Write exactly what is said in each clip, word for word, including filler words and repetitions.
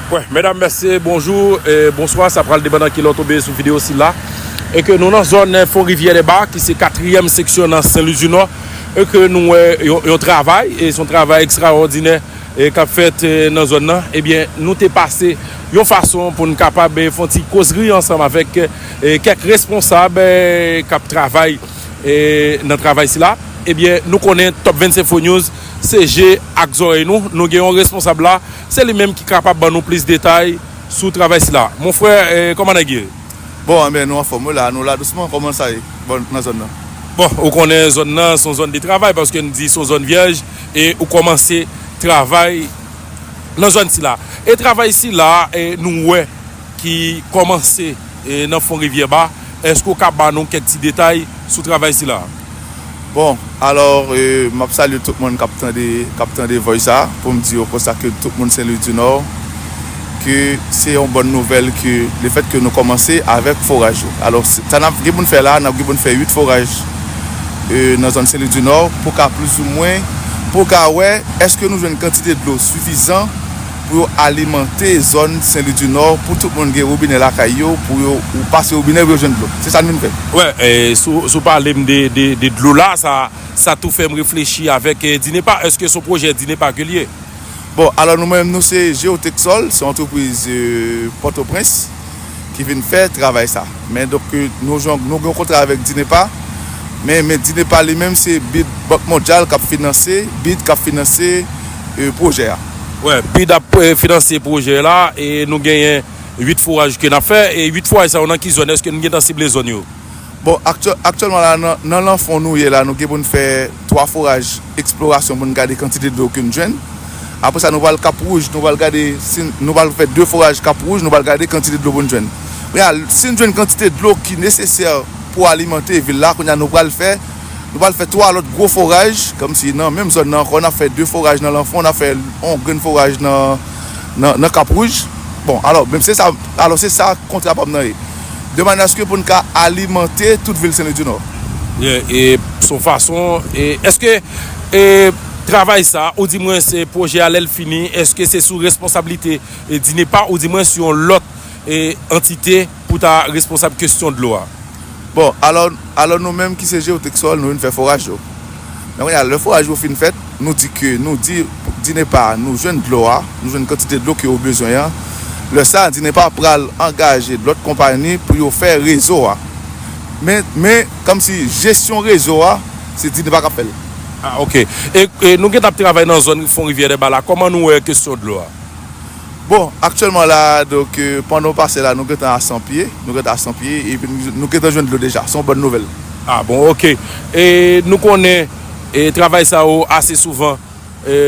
Wè, medam, mesye, bonjou, e, bonswa, sa pral depann nan ki lè w tonbe sou videyo sila. E ke nou nan zòn, e, Fon Rivyè Dèba, ki se katriyèm seksyon nan Sen Lwi di Nò, e ke nou wè yon, yon travay, e se yon travay ekstraòdinè, e k ap fèt, e, nan zòn nan. Ebyen, nou te pase yon fason pou n kapab, e, fè yon ti kozri ansanm avèk, e, kèk responsab, e, k ap travay, e, nan travay sila. Ebyen, nou konnen Top vennsenk Fo News, se je ak zòrèy nou. Nou gen yon responsab la, se li menm ki kapab ban nou plis detay sou travay sila. Mon frè, e, kòman nèg ye? Bon, enben, nou anfòm, wi, la, nou la dousman, kòman sa ye? Bon, nan zòn nan. Bon, ou konnen zòn nan, se yon zòn de travay, paske n di se yon zòn vyèj, e ou kòmanse travay nan zòn sila. E travay sila, e nou wè ki kòmanse, e nan Fon Rivyè Ba, èske ou ka ba nou kèk ti detay sou travay sila? Bon, alò, e, m ap salye tout moun k ap tande, k ap tande voice sa, pou m di yo konsa ke tout moun Sen Lwi di Nò, ke se yon bòn nouvèl ke lefèt ke nou kòmanse avèk foraj yo. Alò, se, sa n ap gen pou n fè la, n ap gen pou n fè uit foraj, e, nan zòn Sen Lwi di Nò, pou ka plizoumwen, pou ka wè, èske nou jwenn kantite dlo sifizan pou yo alimante zòn Sen Lwi di Nò, pou tout moun gen wobinè lakay yo, pou yo, ou pase wobinè pou yo jwenn dlo. Se sa n vin fè. Wè, e, si w, si w pale m de, de, de dlo la, sa, sa tou fè m reflechi avèk, e, Dinepa. Èske se yon pwojè Dinepa ke l ye? Bon, alò nou menm, nou se Geotechsol, se yon antrepriz, e, Pòtoprens ki vin fè travay sa. Men donk, e, nou jwenn, nou gen yon kontra avèk Dinepa, men, men Dinepa li menm se bid Bank Mondyal k ap finanse, bid k ap finanse, e, pwojè a. Wè, bid ap, e, finanse pwojè la, e nou genyen uit foraj ke n ap fè, e uit foraj sa yo nan ki zòn? Èske nou gentan sible zòn yo? Bon, aktyè-, aktyèlman la, nan, nan Lanfon nou ye la, nou gen pou n fè twa foraj eksplorasyon pou n gade kantite dlo ke n jwenn. Apre sa, nou pral Kap Wouj, nou pral gade si n-, nou pral fè de foraj Kap Wouj, nou pral gade kantite dlo pou n jwenn. Kounye a, si n jwenn kantite dlo ki nesesè pou alimante vil la, kounye a, nou pral fè, nou pral fè twa lòt gwo foraj, kòmsi nan menm zòn nan ankò, n ap fè de foraj nan Lanfon, n ap fè yon grenn foraj nan, nan, nan Kap Wouj. Bon, alò, menm se sa, alò, se sa kontra pa m nan ye. De manyè aske pou n ka alimante tout vil Sen Lwi di Nò. Yeah, e se yon fason, e èske, e travay sa, ou di mwen se pwojè a lè l fini, èske se sou responsablite, e Dinepa, ou di mwen se yon lòt, e antite pou ta responsab kesyon dlo a? Bon, alò, alò nou menm ki se Geotechsol, nou vin fè foraj yo. Men kounye a, lè foraj yo fin fèt, nou di ke, nou di Dinepa, nou jwenn dlo a, nou jwenn kantite dlo ke yo bezwen an. Lè sa, Dinepa pral angaje lòt konpayi pou yo fè rezo a. Men, men, kòmsi jesyon rezo a, se Dinepa k ap fè l. Ah, ok. E, e nou gentan ap travay nan zòn Fon Rivyè Dèba la. Kòman nou wè kesyon dlo a? Bon, aktyèlman la, donk, e, pandan w pase la, nou gentan a san pye, nou gentan a san pye, epi nou, nou gentan jwenn dlo deja. Se yon bòn nouvèl. Ah, bon, ok. E nou konnen, e travay sa yo ase souvan, e,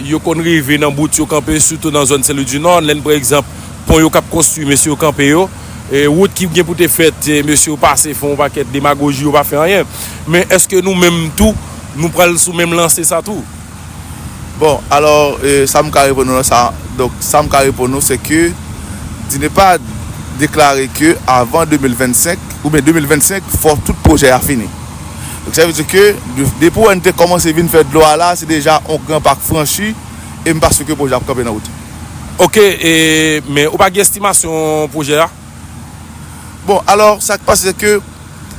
yo konn rive nan bout yo kanpe, sitou nan zòn Sen Lwi di Nò, lè n pran egzanp, pon yo k ap konstwi, mesye yo kanpe yo, e wout ki gen pou te fèt, e mesye yo pase fè yon pakèt demagoji, yo pa fè anyen. Men èske nou menm tou, nou pral sou menm lanse sa tou? Bon, alò, e, sa m ka reponn ou nan sa, donk, sa m ka reponn ou, se ke Dinepa deklare ke avan de mil vennsenk, oubyen de mil vennsenk, fò tout pwojè a fini. Donk, sa vle di ke, de-, depi w wè n te kòmanse vin fè dlo a la, se deja yon gran pa k franchi, e m pa si ke pwojè a ap kanpe nan wout. Ok, e, men ou pa gen estimasyon pwojè a? Bon, alò, sa k pase, se ke,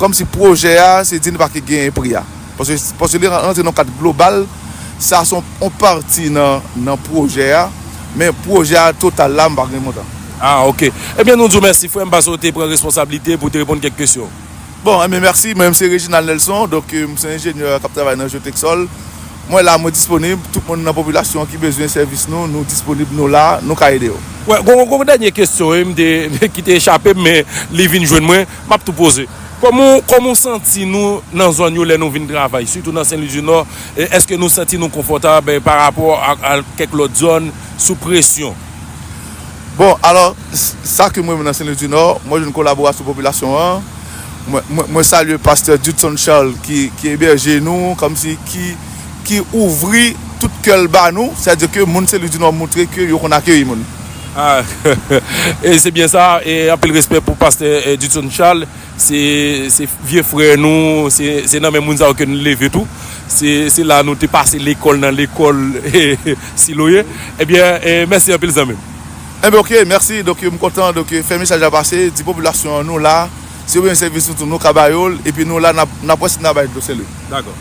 kòmsi pwojè a, se Dinepa ki genyen pri a. Paske, paske li rantre nan kad global, sa se yon, yon pati nan, nan pwojè a, men pwojè a total la, m pa gen montan. Ah, ok. Ebyen, nou di w mèsi, frè m, paske w te pran responsablite pou w te reponn kèk kesyon. Bon, enben, mèsi. Mwen menm se Reginald Nelson, donk, e, m se enjenyè k ap travay nan Geotechsol. Mwen la, mwen disponib. Tout moun nan popilasyon ki bezwen sèvis nou, nou disponib, nou la, nou ka ede yo. Wè, gon, gon dènye kesyon, wi, m te, ki te echape m, men li vin jwenn mwen, m ap tou poze. Kòman, kòman w santi nou nan zòn yo lè nou vin travay, sitou nan Sen Lwi di Nò? E èske nou santi nou konfòtab, e, pa rapò a, a kèk lòt zòn sou presyon? Bon, alò, s-, sa ke mwen menm nan Sen Lwi di Nò, mwen jwenn kolaborasyon popilasyon an. Mwen, mwen, mwen salye pastè Dudson Charles ki, ki ebèje nou, kòmsi ki, ki ouvri tout kè l ba nou, sètadi ke moun Sen Lwi di Nò montre ke yo konn akeyi moun. Ah, e se byen sa, e anpil respè pou pastè, e, Dudson Charles. Se, se vye frè nou, se, se nan men moun sa yo ke nou leve tou. Se, se la nou te pase lekòl nan lekòl Siloye. Ebyen, e, mèsi anpil zanmi m. Enben, ok, mèsi. Donk, m kontan, donk, fè mesaj la pase, di popilasyon an nou la, si yo bezwen sèvis nou tou, nou ka ba yo l, epi nou la, n ap, n ap wè si n a bay dlo sere. Dakò.